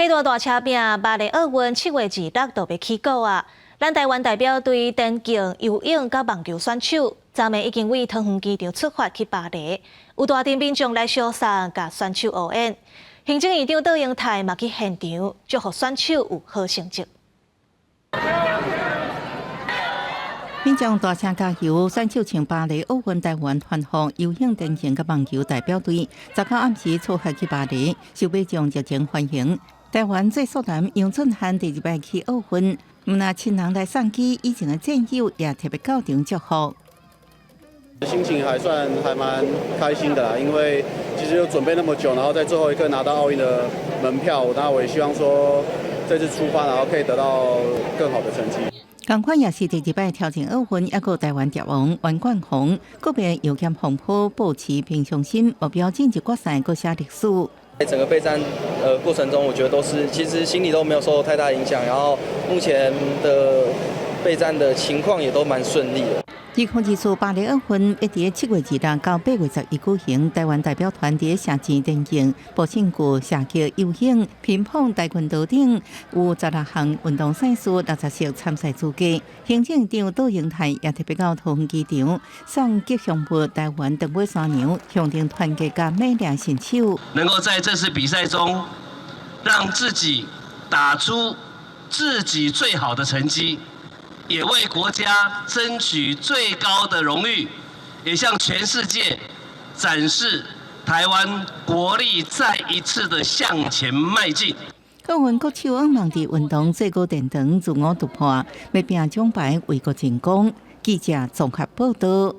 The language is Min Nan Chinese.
體壇大車拼巴黎奧運7月26就欲起鼓啊！咱台灣代表隊田徑、游泳佮網球選手，昨暝已經對桃園機場出發去巴黎，有大陣民眾來相送，共選手応援。行政院長卓榮泰嘛去現場，祝福選手有好成績。民眾大聲加油，選手穿巴黎奧運台灣團服，游泳、田徑佮網球代表隊，19暗時出發去巴黎，受民眾熱情歡迎。台灣最速男楊俊翰第二擺去奧運，毋但親人來送機，以前的戰友也特別到場祝福。心情還算還蠻開心的啦，因為其實有準備那麼久，然後在最後一刻拿到奧運的門票，當然我也希望說這次出發，然後可以得到更好的成績。仝款也是第二擺挑戰奧運，猶閣台灣蝶王袁冠宏，告別油鹽風波，保持平常心，目標進入決賽，閣寫歷史。在整個備戰過程中，我覺得都是其實心裡都沒有受到太大影響，然後目前的備戰的情況也都蠻順利的。2024巴黎奧運欲佇7月26到8月11舉行，台灣代表團佇射箭、田徑、步槍具、射擊、游泳、乒乓、跆拳道等有16項運動賽事，60席參賽資格。行政長卓榮泰也特別到桃園機場送吉祥物台灣長尾山羊，象徵團結佮美麗新手。能夠在這次比賽中，讓自己打出自己最好的成績，也為國家爭取最高的榮譽，也向全世界展示台灣國力再一次的向前邁進。奧運國手向望佇運動最高殿堂自我突破，欲拼獎牌為國爭光。記者綜合報道。